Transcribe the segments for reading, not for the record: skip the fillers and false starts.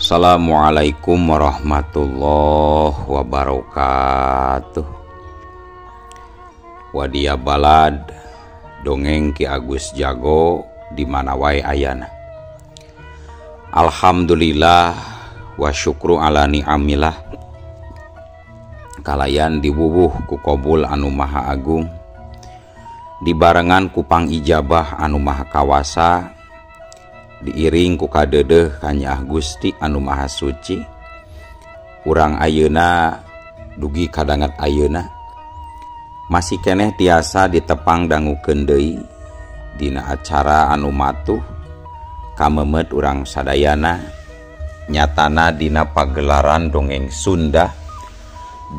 Assalamualaikum warahmatullahi wabarakatuh. Wadia balad dongeng Ki Agus Jago di mana wae ayana. Alhamdulillah wa syukru ala ni'amillah. Kalayan diwuwuh ku kobul anu maha agung, dibarengan ku pangijabah anu maha kawasa, diiring ku kadeudeuh kanyaah Gusti anu maha suci. Urang ayeuna dugi kadanget ayeuna masih keneh tiasa ditepang dangukeun deui dina acara anu matuh kamemet urang sadayana, nyatana dina pagelaran dongeng Sunda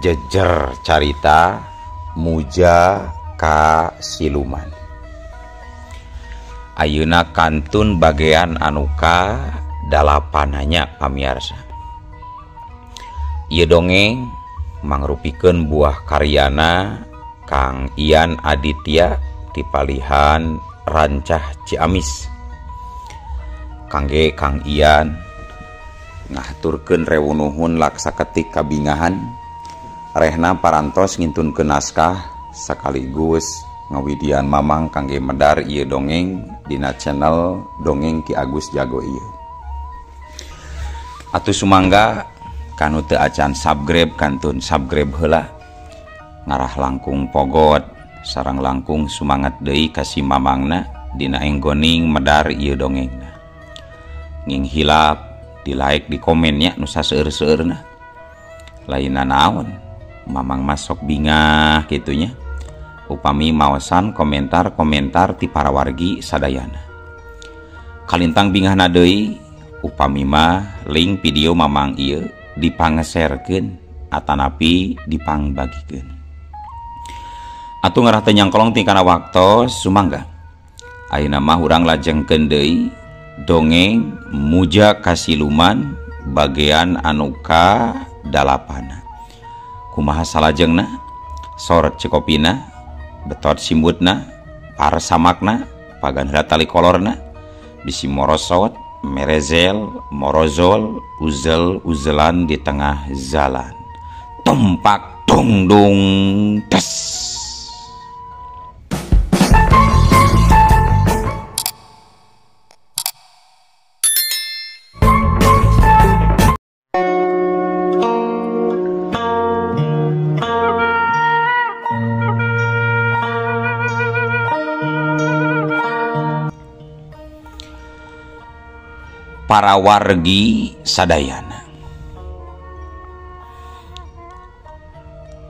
jejer carita Muja ka Siluman. Ayeuna kantun bagean anu ka dalapananya pamiarsa. Ieu dongeng mangrupikeun buah karyana Kang Ian Aditya ti palihan Rancah Ciamis. Kangge Kang Ian ngahaturkeun rewunuhun laksa ketik kabingahan rehna parantos ngintunkeun naskah sekaligus ngawidian mamang kangge medar ieu dongeng dina channel Dongeng Ki Agus Jago ieu. Atuh sumangga kanu teu acan subscribe kantun subscribe heula, ngarah langkung pogot sareng langkung sumangat deui ka si mamangna dina enggoning medar ieu dongengna. Nging hilap di like di komennya nu saseueur-seueurna. Lainna naon mamang masok bingah kitunya upami maosan komentar-komentar ti para wargi sadayana. Kalintang bingahna deui upami mah link video mamang ieu dipangeserkeun atanapi dipangbagikeun. Atuh ngarah teu nyangkolong ti kana waktos sumangga. Ayeuna mah urang lajengkeun deui dongeng Muja ka Siluman bagean anu ka dalapana. Kumaha salajengna? Sorot cekopina, betot simbutna, parsamakna, pagan heula tali kolorna, bisi morosot, merezel, morozol, uzel uzelan di tengah jalan. Tumpak tungdung tes. Para wargi sadayana,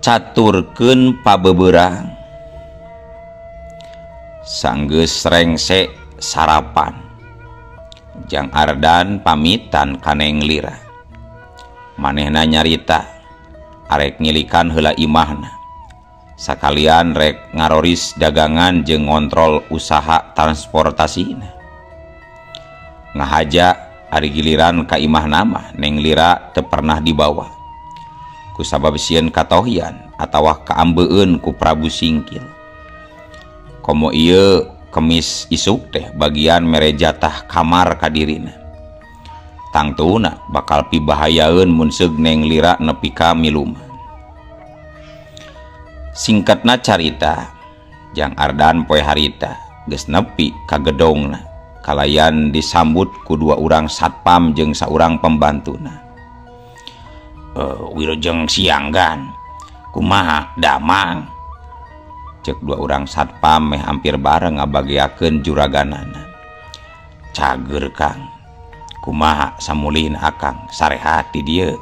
caturkeun pabeberang sanggeus rengse sarapan, Jang Ardan pamitan ka Neng Lira. Manehna nyarita arek ngilikan heula imahna, sakalian rek ngaroris dagangan jeung ngontrol usaha transportasina. Ngahaja ari giliran ka imah nama Neng Lira teu pernah dibawa ku sabab sieun katohian atawa kaambeun ku Prabu Singkil. Komo ieu kemis isuk teh bagian mere jatah kamar ka dirina. Tangtuna bakal pibahayaeun mun seug Neng Lira nepi ka miluman. Singkatna carita, Jang Ardan poe harita geus nepi ka gedongna. Kalayan disambut ku dua urang satpam jeung saurang pembantuna. Wilujeng siang gan, kumaha damang? Cek dua urang satpam meh hampir bareng ngabagiakeun juraganana. Cager Kang, kumaha samulihna akang sarehat di dieu?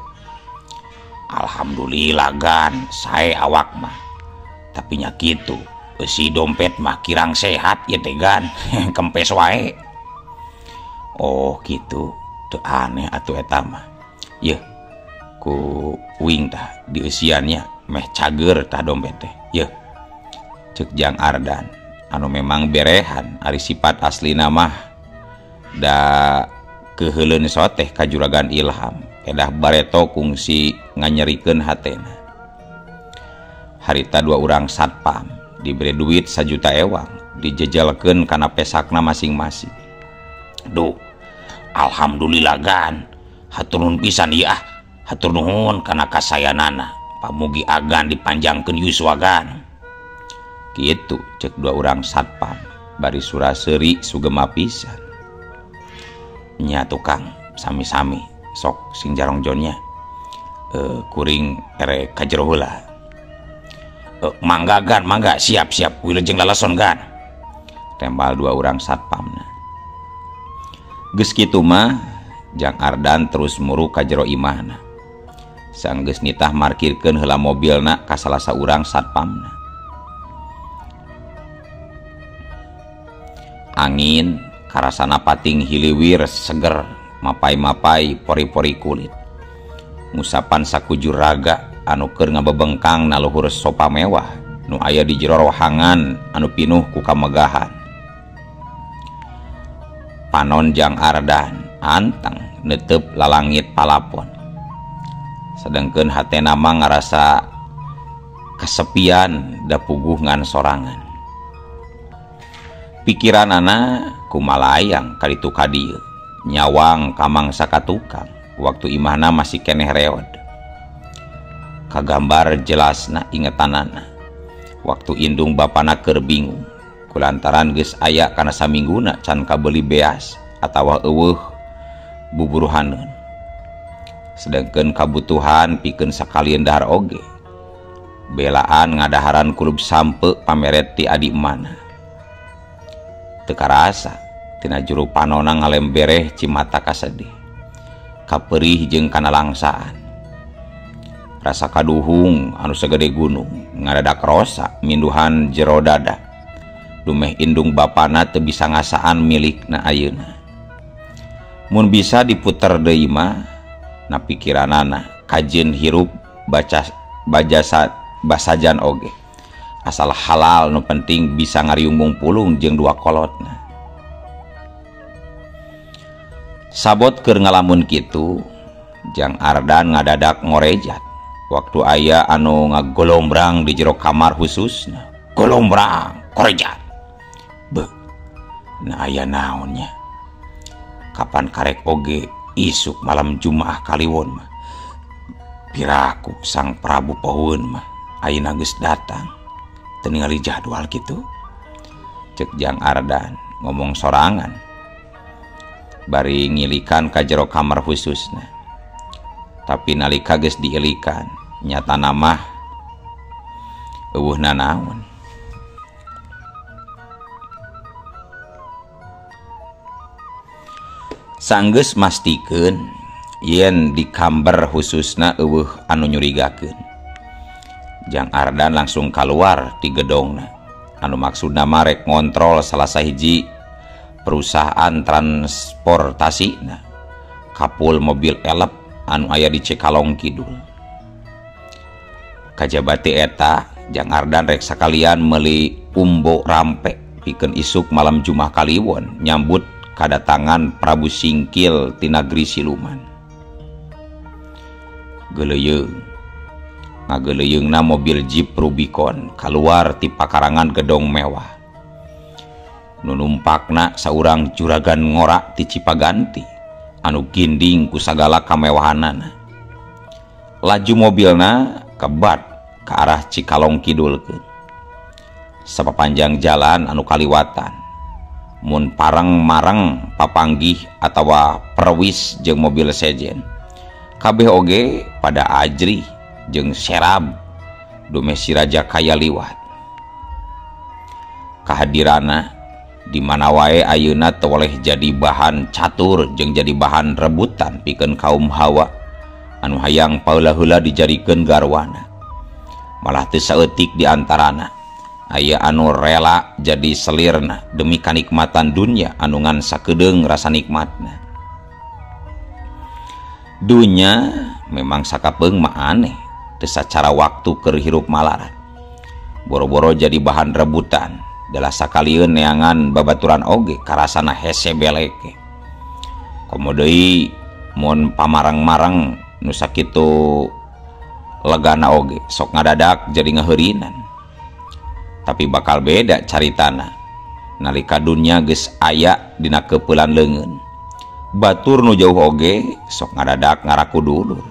Alhamdulillah gan, sae awak mah. Tapi nya kitu, eusi dompet mah kirang sehat ieu teh gan, kempes wae. Oh gitu, teu aneh atuh eta mah. Yeuh, ku uing tah dieusiannya meh cager tah dompet teh. Yeuh, cek Jang Ardan anu memang berehan ari sifat aslina mah da keuheuleun soteh ka juragan Ilham, edah bareto kungsi nganyerikeun hatena. Harita dua urang satpam dibere duit 1 juta ewang dijejelkeun kana pesakna masing-masing. Duh, alhamdulillah gan, Hatur nuhun pisan ieu ah. Hatur nuhun kana kasayanana. Pamugi agan dipanjangkeun yuswa gan. Kitu cek dua urang satpam bari sura-seuri sugema pisan. Nya tukang sami-sami sok sing jarongjonnya. Kuring erek ka jero heula. Mangga gan, mangga siap-siap wilujeng lalason gan. Tembal dua urang satpamna. Geus kitu mah Jang Ardan terus muru ka jero imahna. Sanggeus nitah markirkeun heula mobilna ka salah saurang satpamna. Angin karasana pating hiliwir seger mapai-mapai pori-pori kulit. Ngusapan sakujur raga anu keur ngabebengkang na luhur sopa mewah nu aya di jero rohangan anu pinuh ku kamegahan. Panon Jang Ardan anteng netep lalangit palapon. Sedengkeun hatena mah ngarasa kesepian da puguh ngan sorangan. Pikiranana kumalayang kaditu ka dieu, nyawang ka mangsa ka tukang waktu imahna masih keneh reod. Kagambar jelasna ingetanana waktu indung bapana keur bingung kulantaran geus aya kana samingguna can kabeuli beas atawa eueuh buburuhaneun. Sedengkeun kabutuhan pikeun sakalieun dahar oge belaan ngadaharan kulub sampe pameret ti adi mana. Teu karasa tina juru panona ngalembereh cimata kasedih kaperih jeung kana langsaan. Rasa kaduhung anu sagede gunung ngadadak rosa minduhan jero dada dumeh indung bapana teu bisa ngasaan milikna ayeuna. Mun bisa diputer deui mah na pikiranana kajeun hirup baca bajasa basajan oge asal halal nu penting bisa ngariumbung pulung jeung dua kolotna. Sabot keur ngalamun kitu Jang Ardan ngadadak ngorejat waktu aya anu ngagolombrang di jero kamar khususna. Golombrang korejat. Beuh, na aya naonnya? Kapan karek oge isuk malam Jumaah Kaliwon mah. Piraku Sang Prabu Pohueun mah ayeuna geus datang. Teu ningali jadwal kitu. Cek Jang Ardan ngomong sorangan bari ngilikan ka jero kamar khususna. Tapi nalika geus diilikan nyatana mah eueuh nanaon. Sanggeus mastikeun yen di kamar khususna eueuh anu nyurigakeun. Jang Ardan langsung kaluar ti gedongna anu maksudna mah rek ngontrol salah sahiji perusahaan transportasina kapul mobil elep anu aya di Cikalong Kidul. Kajabati eta Jang Ardan rek sakalian meuli umbo rampe pikeun isuk malam Jumaah Kaliwon nyambut kadatangan Prabu Singkil ti nagri siluman. Geuleuyeung ngageuleuyeungna mobil Jeep Rubicon kaluar ti pakarangan gedong mewah. Nu numpakna saurang juragan ngora ti Cipaganti anu ginding ku sagala kamewahanana. Laju mobilna kebat ke arah Cikalong Kidulkeun. Sapapanjang jalan anu kaliwatan mun pareng-mareng papanggih atawa perwis jeung mobil sejen kabeh oge pada ajrih jeung serab dumeh si raja kaya liwat. Kahadirana di mana wae ayeuna teu oleh jadi bahan catur jeung jadi bahan rebutan pikeun kaum hawa anu hayang paheula-heula dijadikeun garwana. Malah teu saeutik di antarana aya anu rela jadi selirna demi kanikmatan dunya anu ngan sakedeung rasa nikmatna. Dunya memang sakapeung mah aneh teu sacara waktu keur hirup malarat. Boro-boro jadi bahan rebutan dalah sakalieun neangan babaturan oge karasana hese beleke. Komo deui mun pamarang-marang nu sakitu legana oge sok ngadadak jadi ngeheurinan. Tapi bakal beda caritana nalika dunya geus aya dina keupelan leungeun. Batur nu jauh oge sok ngadadak ngaraku dulur.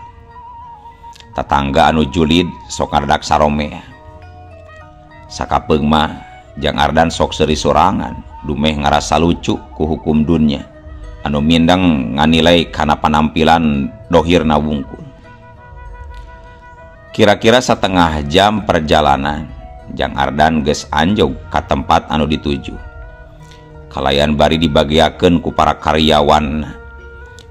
Tatangga anu julid sok ngadadak saromea. Sakapeung mah Jang Ardan sok seuri sorangan dumeh ngarasa lucu ku hukum dunya anu mindeng nganilai kana panampilan dohirna wungkul. Kira-kira setengah jam perjalanan Jang Ardan geus anjog ka tempat anu dituju. Kalayan bari dibagiakeun ku para karyawan.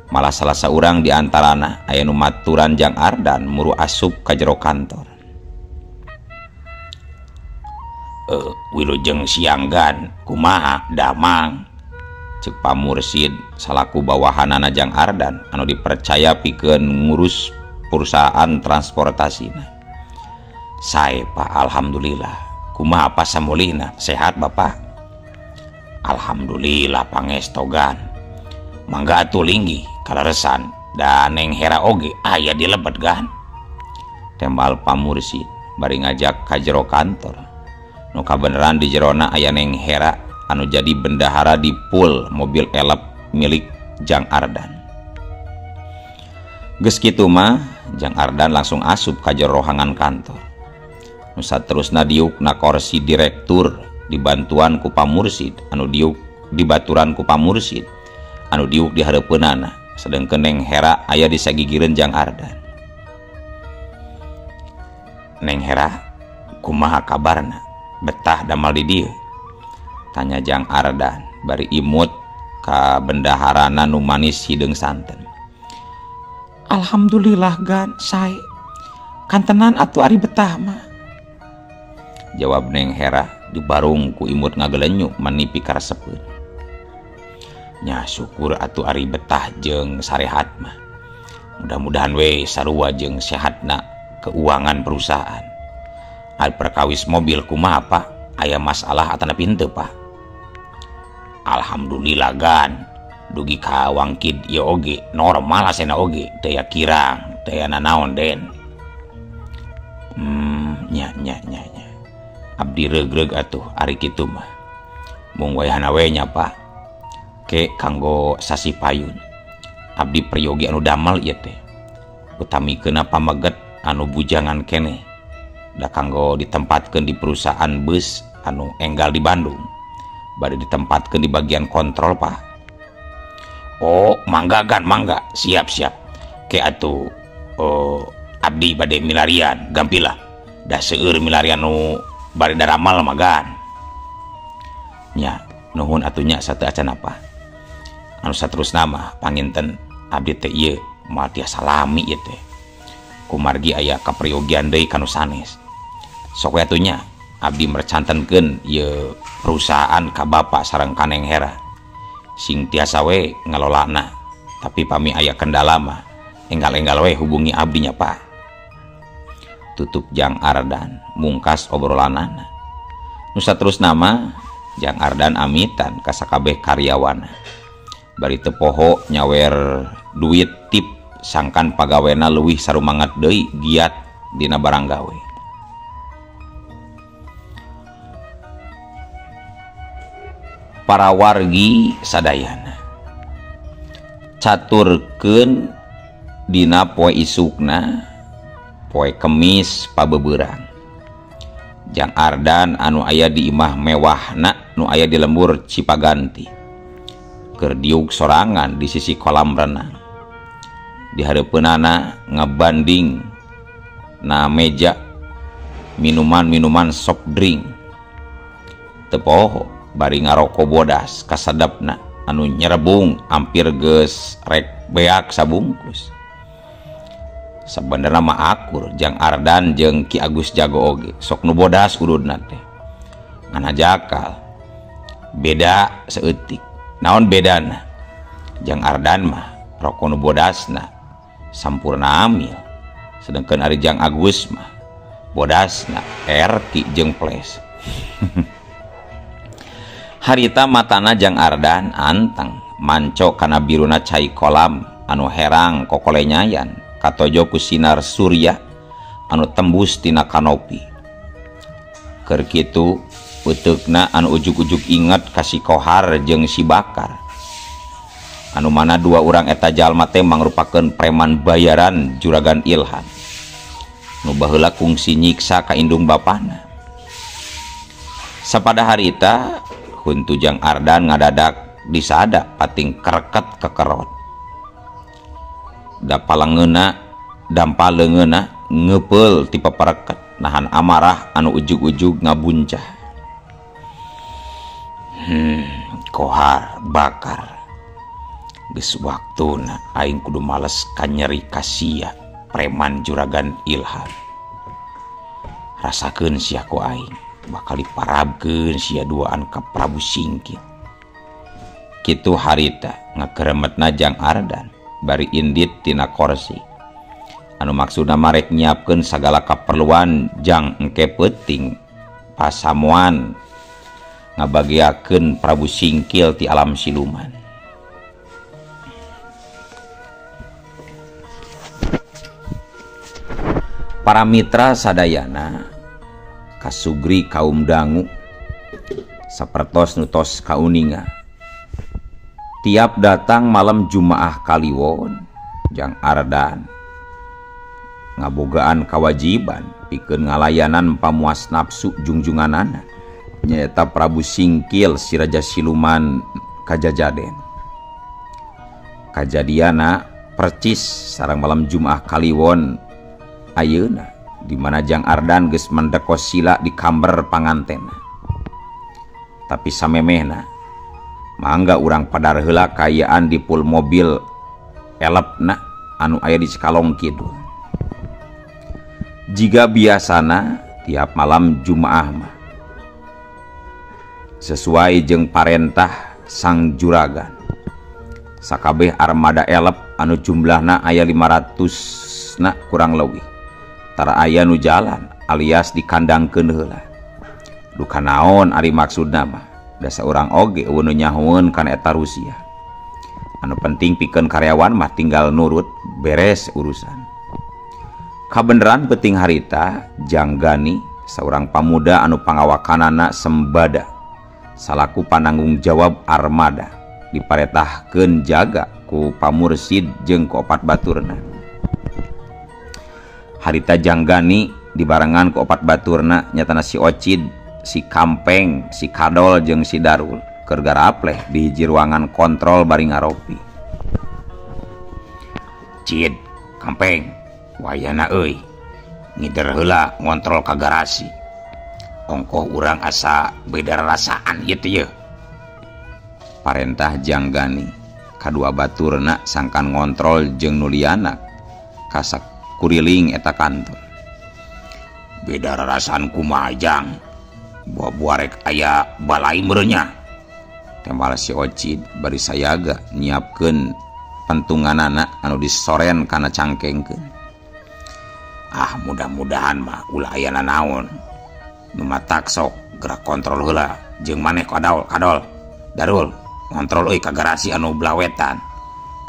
Malah salah saurang di antarana aya nu maturan Jang Ardan muru asup ka jero kantor. Wilujeng sianggan kumaha damang, cek Pamursid salaku bawahanana Jang Ardan anu dipercaya pikeun ngurus perusahaan transportasina. Sae Pak, alhamdulillah. Kumaha pasamulihna, sehat Bapak? Alhamdulillah pangestogan. Mangga atuh linggih kaleresan da Neng Hera oge aya di lebet gan. Tembal Pamursid bari ngajak ka jero kantor. Nu kabeneran di jerona aya Neng Hera anu jadi bendahara di pool mobil elep milik Jang Ardan. Geus kitu mah Jang Ardan langsung asup ka jero rohangan kantor. Nu saterusna diuk na korsi direktur dibantuan ku Pamursid anu diuk dibaturan ku Pamursid anu diuk di hareupeunana, sedengkeun Neng Hera aya di sagigireun Jang Ardan. Neng Hera, kumaha kabarna? Betah damal di dieu? Tanya Jang Ardan bari imut ka bendaharana nu manis hideung santen. Alhamdulillah gan, sae. Kantenan atuh ari betah mah. Jawab Neng Hera dibarung ku imut ngagelenyu manipi karesepeun. Nya syukur atuh ari betah jeung sarehat mah. Mudah-mudahan we sarua jeung sehatna keuangan perusahaan. Ari perkawis mobil kumaha Pak? Aya masalah atanapi henteu Pak? Alhamdulillah gan, dugi ka wangkid ieu oge normal asena oge, teu aya kirang, teu aya nanaon den. Nya nya nya nya. Abdi regreg atuh ari kitu mah. Mung wayahna we nya Pak. Ke kanggo sasi payun. Abdi peryogi anu damal ieu teh. Utamikeunna pameget anu bujangan keneh. Da kanggo ditempatkeun di perusahaan bus anu enggal di Bandung. Bade ditempatkeun di bagian kontrol Pak. Oh, mangga gan, mangga. Siap siap. Ke atuh abdi bade milarian gampilah. Da seueur milarian nu bari daramal mah gan. Nya, nuhun atuh nya sateu acan apa. Anu saterusna mah panginten abdi teh ieu moal tiasa lami ieu teh. Kumargi aya kaperyogian deui kanu sanes. Sok we atuh nya abdi mercantenkeun ieu perusahaan ka Bapak sareng ka Neng Hera. Sing tiasa we ngalolana, tapi pami aya kendala mah enggal-enggal we hubungi abdi nya Pak. Tutup Jang Ardan mungkas obrolanana. Nu saterusna mah Jang Ardan amitan ka sakabeh karyawana. Bari teu poho nyawer duit tip sangkan pagawena leuwih sarumangat deui giat dina barang gawe. Para wargi sadayana caturkeun dina poe isukna poe Kemis pabeberang. Jang Ardan anu aya di imah mewahna nu aya di lembur Cipaganti keur diuk sorangan di sisi kolam renang. Di hareupeunana ngabanding na meja minuman-minuman soft drink. Teu poho bari ngaroko bodas kasadapna anu nyerebung hampir geus rek beak sabungkus. Sebenarnya mah akur Jang Ardan jeung Ki Agus Jago oge sok nu bodas ududna teh. Ngan hajakal beda seutik. Naon bedana? Jang Ardan mah roko nu bodasna sampurna amil. Sedangkan ari Jang Agus mah bodasna erti jeung ples. Harita matana Jang Ardan anteng manco kana biruna cai kolam anu herang kokolenyayan katojo ku sinar surya anu tembus tina kanopi. Keur kitu peuteukna anu ujug-ujug inget ka si Kohar jeung si Bakar. Anu mana dua urang eta jalma teh mangrupakeun preman bayaran Juragan Ilham. Nu baheula kungsi nyiksa ka indung bapana. Sapada harita huntu Jang Ardan ngadadak disada pating kereket kekerot. Da palengeuna dampa leungeuna ngepeul ti papareket nahan amarah anu ujug-ujug ngabuncah. Kohar bakar. Geus waktuna aing kudu males ka nyeri ka sia preman Juragan Ilham. Rasakeun sia ku aing bakal diparabkeun sia duaan ka Prabu Singkil. Kitu harita ngakeremetna Jang Ardan bari indit tina korsi. Anu maksudna marek nyiapkeun sagala kaperluan jang engke peuting pasamuan ngabagiakeun Prabu Singkil ti alam siluman. Para mitra sadayana kasugri kaum dangu sapertos nutos kauninga. Tiap datang malam Jumaah Kaliwon Jang Ardan ngabogaan kawajiban pikeun ngalayanan pamuas nafsu jungjunganana nyaeta Prabu Singkil si Raja Siluman Kajajaden. Kajadiana percis sareng malam Jumaah Kaliwon ayeuna di mana Jang Ardan geus mendekos sila di kamber pangantena. Tapi samemehna mangga urang padar heula kaayaan di pul mobil elepna anu aya di Cikalong Kidul. Jiga biasana tiap malam Jumaah mah sesuai jeung parentah sang juragan sakabeh armada elep anu jumlahna aya 500 na kurang leuwih tara aya nu jalan alias dikandangkeun heula. Duka naon ari maksudna mah da saurang oge eueuh nu nyahoeun kana eta Rusia. Anu penting pikeun karyawan mah tinggal nurut beres urusan. Kabeneran penting harita Jang Gani saurang pamuda anu pangawakanana sembada salaku pananggung jawab armada diparetahkeun jaga ku pamursid jeung ku opat baturna. Harita Jang Gani dibarengan ku opat baturna nyatana si Ocid, si Kampeng, si Kadol jeung si Darul keur garapleh di hiji ruangan kontrol bari ngaropi. Cid, Kampeng, wayana euy, ngider heula ngontrol ka garasi. Ongkoh urang asa beda rasaan ieu teh yeuh. Parentah Jang Gani kadua baturna sangkan ngontrol jeung nuliana ka sakuriling eta kantor. Beda rasaan kumaha Jang? Buah-buah rek aya balai meureunnya. Tembal si Ocid bari sayaga nyiapkeun pentunganana anu disoren kana cangkengkeun. Ah, mudah-mudahan mah ulah aya nanaon. Nu matak sok gerak kontrol heula jeung maneh kadol kadol. Darul ngontrol euy ka garasi anu belah wetan.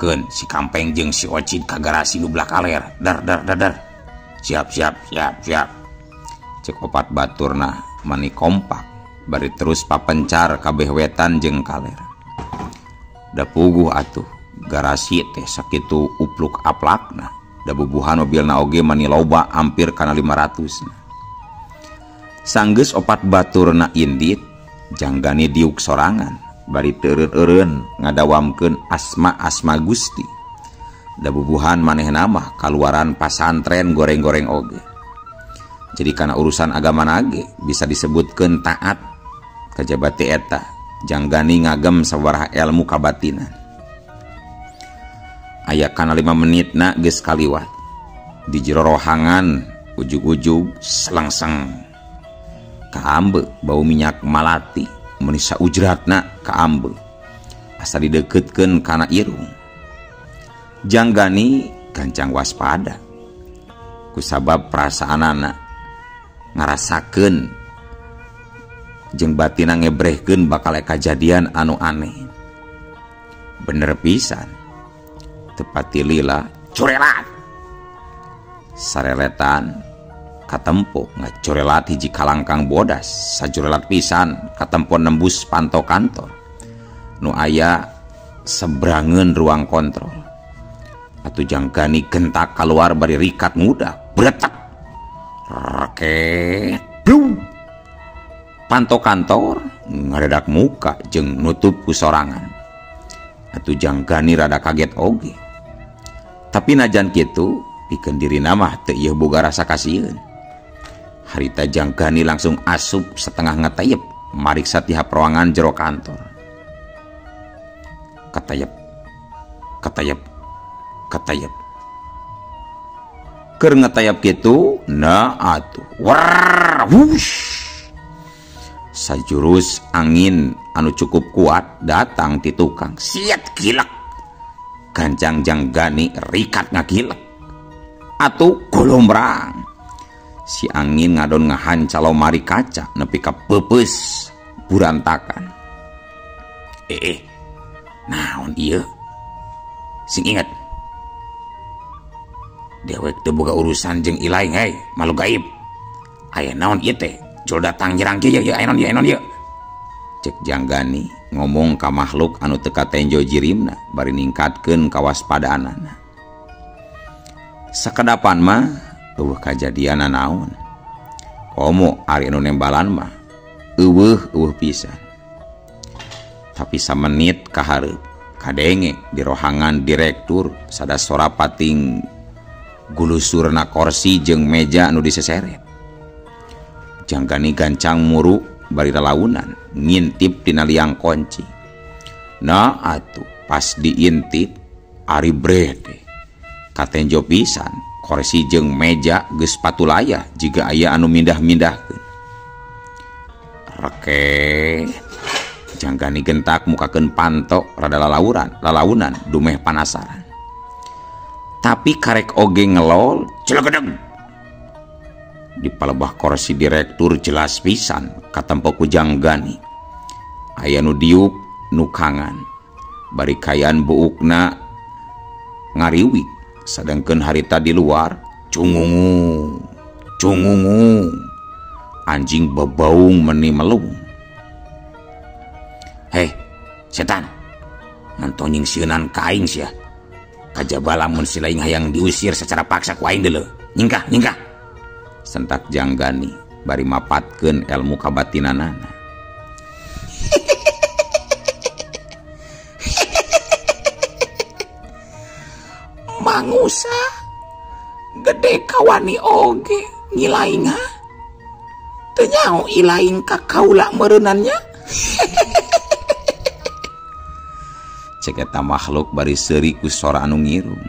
Keun si Kampeng jeung si Ocid ka garasi nu belah kaler. Dar dar dar dar. Siap siap siap siap. Cek opat baturna mani kompak bari terus papencar kabeh wetan jeung kaler. Da puguh atuh garasi teh sakitu upluk aplakna. Da bubuhan mobilna oge mani loba hampir kana 500. Sanggeus opat baturna indit Jang Gani diuk sorangan bari teureun-eureun ngadawamkeun asma-asma Gusti. Da bubuhan manehna mah kaluaran pasantren goreng-goreng oge. Jadi kana urusan agama nage bisa disebutkeun taat kajaba ti eta Jang Gani ngagem sabaraha ilmu kabatinan. Aya kana 5 menitna geus kaliwat. Di jero rohangan ujug-ujug selengseng. Kaambe bau minyak malati meuni saujratna kaambe. Asa dideukeutkeun kana irung. Jang Gani gancang waspada. Kusabab perasaanana ngarasakeun jeung batina ngebrehkeun bakal kajadian anu aneh. Bener pisan. Tepati lila corelat. Sareletan katempo ngacorelat hiji kalangkang bodas sajorelat pisan katempo nembus panto kantor nu aya sebrangeun ruang kontrol. Atuh Jang Gani gentak keluar bari rikat ngudak bretek reket blum panto kantor ngaredak muka jeung nutup ku sorangan. Atuh Jang Gani rada kaget oge, tapi najan kitu pikeun dirina mah teu ieu boga rasa kasieun. Harita Jang Gani langsung asup setengah ngetayep mariksa tiap ruangan jero kantor. Ketayep, ketayep, ketayep. Keur ngetayep kitu, nah atuh war wush. Sajurus angin anu cukup kuat datang ti tukang. Siat gilek. Gancang Jang Gani rikat ngagilek. Atuh golombrang. Si angin ngadon ngahanca lomari kaca nepi ka peupeus burantakan. Naon ieu? Sing inget. Dewek teu boga urusan jeung ilaing hei, makhluk gaib. Aya naon ieu teh? Jol datang nyerang kieu ye, aya naon ieu, aya naon ieu? Cek Jang Gani ngomong ka makhluk anu teu katenjo jirimna bari ningkatkeun kawaspadaanana. Sakedapan mah eueuh kajadian naon. Komo ari anu nembalan mah eueuh pisan. Tapi samenit kahareup kadenge di rohangan direktur sada sora pating gulusurna korsi jeung meja anu diseseret. Jang Gani gancang muru bari lalaunan ngintip dina liang kunci. Nah atuh pas diintip ari brede katenjo pisan korsi jeung meja geus patulaya jiga aya anu mindah-mindahkeun. Reke Jang Gani gentak mukakeun panto rada lalaunan dumeh panasaran. Tapi karek oge ngelol celegedeg. Di palebah korsi direktur jelas pisan katempo ku Jang Gani. Aya nu diuk nu kangan. Bari kayan buukna ngariwik sadengkeun harita di luar cungungung cungungung anjing bebaung meni melung. Hei setan, nonton nyingsieunan ka aing sia. Kajaba lamun si laing hayang diusir secara paksa ku aing deuleu. Nyingkah, nyingkah. Sentak Jang Gani bari mapatkeun ilmu kabatinanana. Mangusa gede kawani oge ngilaing ha. Teu nyaho ilaing ka kaula meureunannya. Cek eta makhluk bari seuri ku sora anu ngirung.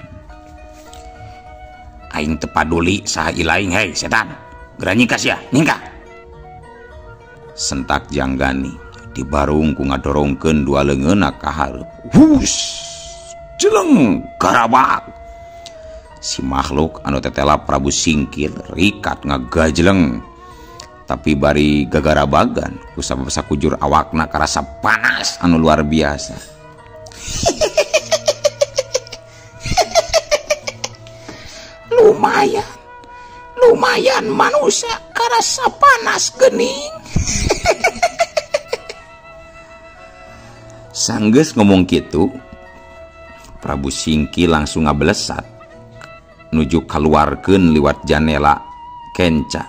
Aing teu paduli saha ilaing hei setan. Geura nyingkah sia, nyingkah. Sentak Jang Gani dibarung ku ngadorongkeun dua leungeunna ka hareup. Hus! Jeleng garabak. Si makhluk anu tetela Prabu Singkil rikat ngagajleng. Tapi bari gagarabagan ku sabab sakujur awakna karasa panas anu luar biasa. Lumayan, lumayan manusia karasa panas gening. Sanggeus ngomong kitu, Prabu Singkil langsung ngablesat nuju kaluarkeun liwat janela kenca.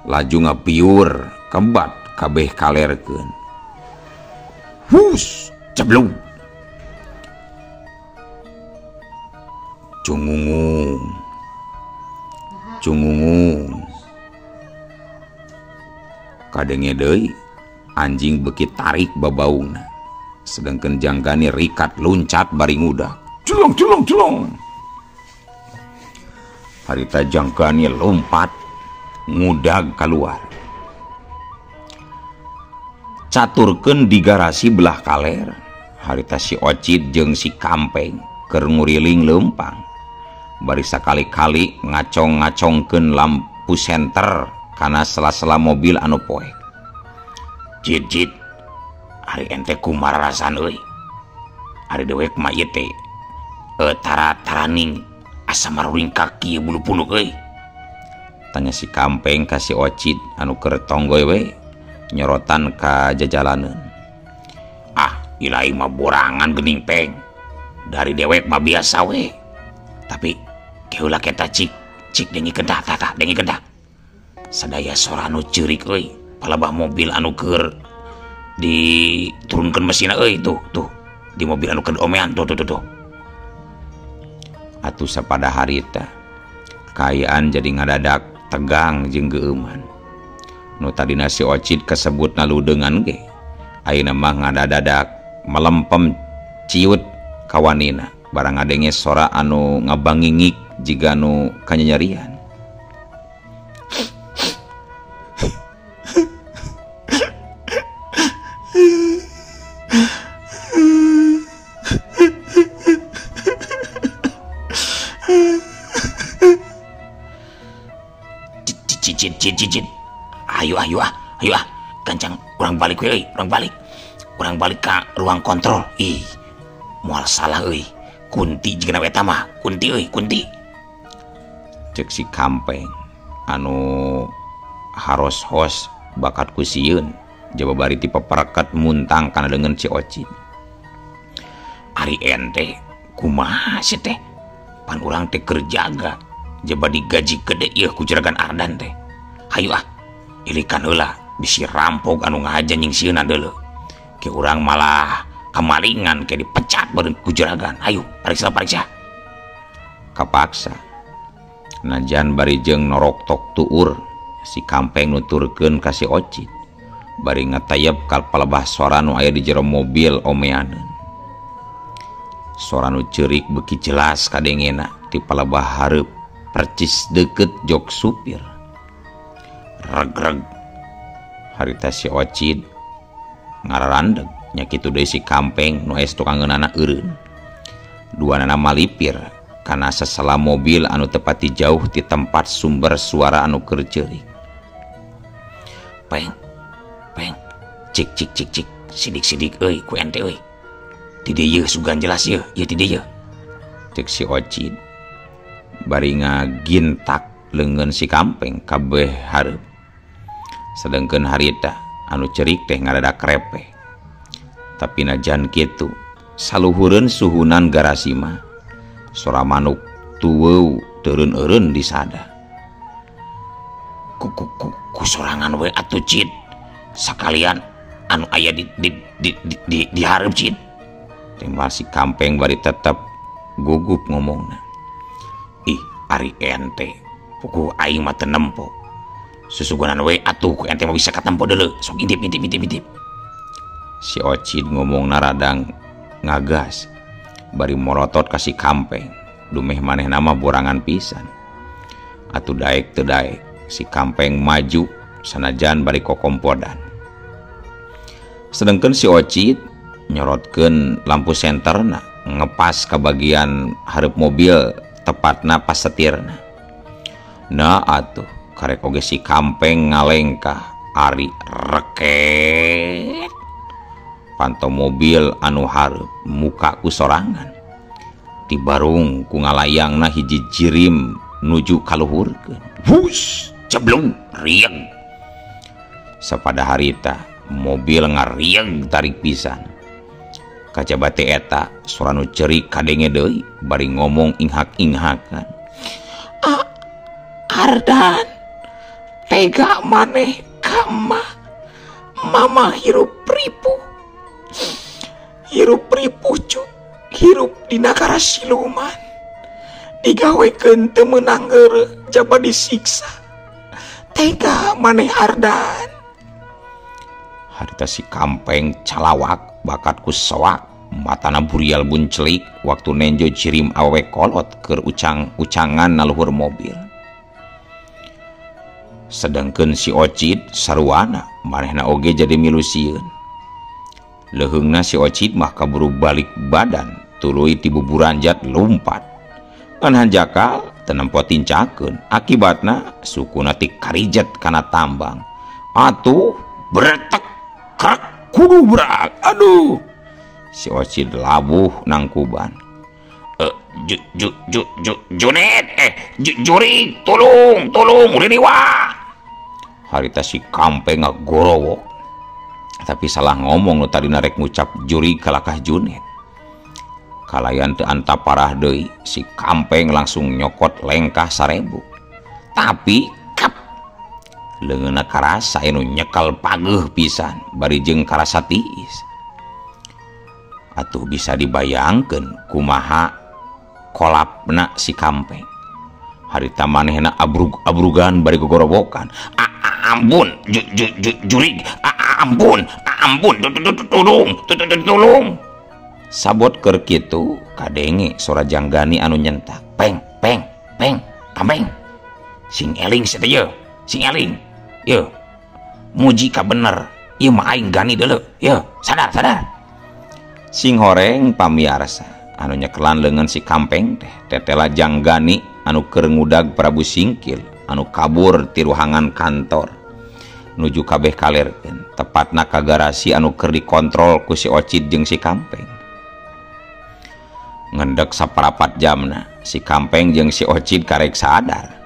Laju ngapiur kebat kabeh kalerkeun. Hus, ceblung. Cungungung. Cungungung. Kadenge deui anjing beuki tarik babaungna. Sedangkan Jang Gani rikat luncat bari ngudak. Celong celong celong. Harita Jang Gani lompat ngudag keluar. Caturkeun di garasi belah kaler. Harita si Ocit jeung si Kampeng keur nguriling leumpang. Bari sakali-kali ngacong-ngacongkeun lampu senter kana sela-sela mobil anu poek. Jit jit, ari ente kumararasan euy. Ari dewek mah ieu teh tara-taraning asa maruling kaki bulu punuk euy. Tanya si Kampeng ka si Ocit anu keur tonggoy we nyorotan ka jajalaneun. Ah, Ilaing mah borangan geuning peng. Dari dewek mah biasa we. Tapi keula kita cik cik dengikeun tah tah tah dengikeun tah. Sadaya sora anu ceurik euy, palebah mobil anu keur diturunkeun mesinna euy tuh tuh. Di mobil anu keur omean tuh tuh tuh tuh. Atuh sapada harita kaayaan jadi ngadadak tegang jeung geueuman. Nu tadina si Ocit kasebut naludeungan ge ayeuna mah ngadadadak melempem ciut kawanina barang ngadenge sora anu ngabangingik jiga nu kanyanyarian. Cicit cicit cicit. Ayo ayo ah, ayo ah. Gancang urang balik we euy, urang balik. Urang balik ka ruang kontrol. Ih, moal salah euy. Kunti jigana eta mah, kunti euy, kunti. Cek si Kampeng anu haros-hos bakat ku sieun jaba bari ti peperekat muntang kana deungeun si Ocit. Ari ente kumaha sih teh? Pan urang teh keur jaga jaba digaji gede ieu ku juragan Ardan teh. Hayu ah, ilikan heula bisi rampok anu ngahaja nyingsieunan deuleu. Ke urang malah kamalingan ke dipecat bareng ku juragan. Ayo, pariksa pariksa. Kapaksa. Najan bari jeung noroktok tuur si Kampeng nuturkeun ka si Ocit. Bari ngatayep ka palebah sora nu aya di jero mobil omeaneun. Sora nu ceurik beuki jelas kadengena ti palebah hareup percis deukeut jok supir. Reg-reg harita si Ocit ngararandeg nya kitu deui si Kampeng nu aya tukangeunana eureun. Duanana malipir kana sesela mobil anu tepati jauh ti tempat sumber suara anu keur ceurik. Peng peng cik cik cik cik sidik-sidik euy ku ente euy. Ti dieu sugan jelas ieu, ieu ti dieu. Cek si Ocit bari ngagintak leungeun si Kampeng kabeh hareup. Sedengkeun harita anu cerik teh ngadadak repeh. Tapi najan kitu saluhureun suhunan garasi mah sora manuk tuweuw teureun-eureun disada. Ku ku ku, ku sorangan we atuh Cit. Sakalian anu aya di di di di di, di hareup Cit. Tembal si Kampeng bari tetep gugup ngomongna. Ih, ari ente puguh aing mah teu nempo. Susugunan we atuh ku ente mah bisa katempo deuleu. Sok intip intip intip intip. Si Ocit ngomongna radang ngagas bari morotot ka si Kampeng. Dumeh manehna mah borangan pisan. Atuh daek teu daek si Kampeng maju sanajan bari kokompodan. Sedengkeun si Ocit nyorotkeun lampu senterna ngepas ka bagian hareup mobil tepatna pas setirna. Nah atuh karek oge si Kampeng ngalengkah ari reket panto mobil anu hareup muka ku sorangan. Ti barung ku ngalayangna hiji jirim nuju kaluhurkeun. Hus, ceblung, rieng. Sapada harita mobil ngarieng tarik pisan. Kaca bate eta sora nu ceurik kadenge deui bari ngomong inghak-inghakan. Ardan, tega maneh ka mah. Mama hirup ripuh. Hirup ripuh cu. Hirup di nagara siluman. Digawekeun teu meunang geureuh jaba disiksa. Tega maneh Ardan. Harita si Kampeng calawak bakat ku soak matana burial buncelik waktu nenjo cirim awewe kolot keur ucang-ucangan na luhur mobil. Sedangkeun si Ocit saruana manehna oge jadi milu sieun. Leuheungna si Ocit mah kaburu balik badan tuluy ti buburanjat lumpat. Ngan hanjakal teu nempo tincakeun akibatna sukuna ti karijet kana tambang. Atuh bretek krek kudu brak. Aduh. Si Ocit labuh nangkuban. Ju ju ju ju Junet jurig tolong tolong ririwa. Harita si Kampeng ngagorowok. Tapi salah ngomong nu tadina rek ngucap jurig kalakah Junet. Kalayan teu antap parah deui, si Kampeng langsung nyokot lengkah 1000. Tapi kap leungeunna karasa anu nyekel pageuh pisan bari jeung karasa tiis. Atuh bisa dibayangkeun kumaha kolapna si Kampeng. Harita manehna abrug-abrugan bari gogorowokan. Ampun jurig, ampun, ampun, tulung, tulung. Sabot keur kitu kadenge sora Janggani anu nyentak. Peng, peng, peng, Kampeng. Sing eling sia teh yeuh, sing eling. Yeuh. Muji ka bener, ieu mah aing gani deuleu. Yeuh, sadar, sadar. Sing horeng pamiarsa anu nyekelan leungeun si Kampeng teh tetela Janggani anu keur ngudag Prabu Singkil anu kabur ti ruangan kantor nuju kabeh kalerkeun, tepatna ka garasi anu keur dikontrol ku si Ocid jeung si Kampeng. Ngendek saparapat jamna si Kampeng jeung si Ocid karek sadar.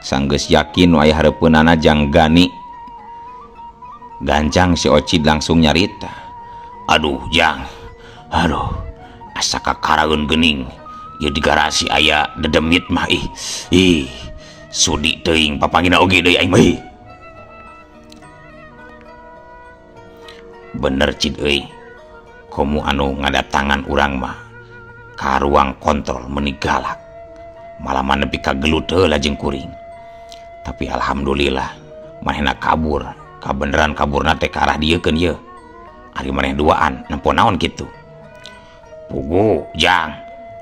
Sanggeus yakin nu aya hareupeunana Janggani, gancang si Ocid langsung nyarita. Aduh Jang, aduh asa kakaraeun geuning ieu di garasi aya dedemit mah ih. Ih, sudi teuing papangina oge deui aing mah. Bener Cid euy, komo anu ngadatangan urang mah ka ruang kontrol meuni galak. Malah nepi ka gelut heula jeung kuring. Tapi alhamdulillah manehna kabur, kabeneran kaburna teh ka arah dieukeun yeuh. Ari maneh duaan nempo naon kitu. Pugu Jang,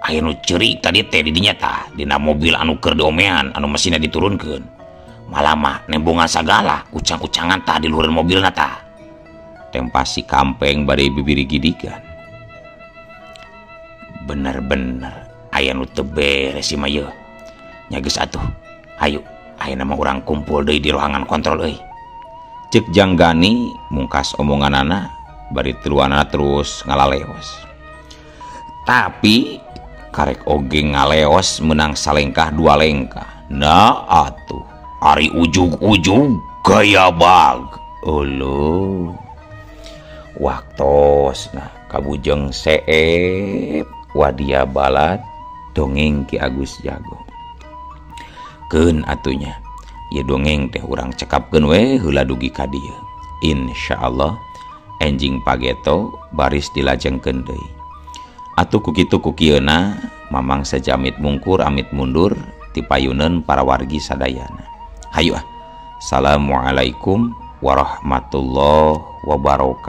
aya nu ceurik tadi teh di dinya tah dina mobil anu keur diomean anu mesinna diturunkeun. Malah mah nembongan sagala ucang-ucangan tah di luhureun mobilna tah. Tempas si Kampeng bari bibiri gidigan. Bener-bener aya nu teu beres ieu mah yeuh. Nya geus atuh, hayu ayeuna mah urang kumpul deui di ruangan kontrol euy. Ceuk Janggani mungkas omonganana bari tiluanana terus ngalaleos. Tapi karek oge ngaleos menang salengkah dua lengkah. Nah atuh ari ujug-ujug gaya bag. Uluh. Waktos nah kabujeng seep wadia balad dongeng Ki Agus Jago. Keun atunya ieu dongeng teh urang cekapkeun we heula dugi ka dieu. Insyaallah enjing pageto baris dilajengkeun deui. Atuh ku kitu ku kieuna Mamang sejamit mungkur amit mundur ti payuneun para wargi sadayana. Hayu ah. Assalamualaikum warahmatullahi wabarakatuh.